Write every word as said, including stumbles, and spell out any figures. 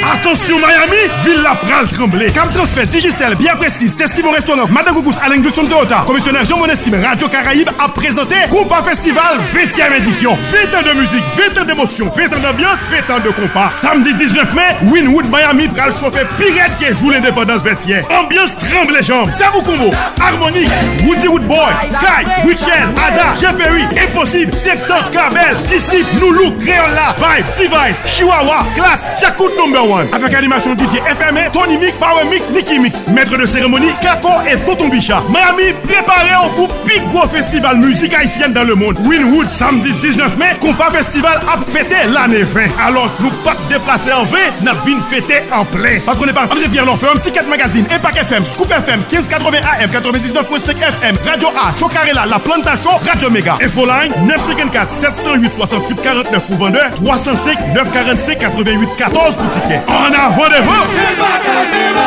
Atansyon Miami, vil la pral tranble. Cam Transfè, Digicel, Bia Prestige, Sesimo Restaurant, Madan Gougous, Allen Goodson Toyota, Komisyonè Jean Monestim, Radyo Karayib ap prezante Konpa Festival ventyèm edisyon. Ven tan de mizik, ven tan de emosyon, ven tan de anbyans, ven tan de konpa. Samdi diznèf me, Wynwood Miami pral chofe pi rèd ke jou lendepandans ventyèm. Anbyans tranble janm. Tabou Combo, Harmonik, Roody Roodboy, Guy, Rutshelle, Ada, Jean Perry, Enposib, Septan, Kabèl, Disip, Noulouk, Kreyòl La, Vibe, T-Vice, Chihuahua, Klass, Djakout Number One. Avèk animasyon D J F M A, Tony Mix, Power Mix, Nicky Mix, Maître de Cérémonie, Kako e Tonton Bicha. Miami, prepare w pou pi gwo festival mizik ayisyèn dan lemonn. Wynwood, samdi diznèf me, Konpa Festival ap fete lane ven. Alòs, nou p ap deplase an ven, n ap vin fete an plen. Patwon epa André Pierre Law Firm, Ticket Magazine, Impact F M, Scoop F M, kenz katreven A M, katrevendiznèf pwen senk F M, Radyo A, Chokarela, La Planta Show, Radyo Mega. Infoline, nèf senkannkat sèt san uit swasantuit karantnèf pou vandè, twa san senk nèf karannsenk katreventuit katòz pou tikè. Ann avan devan!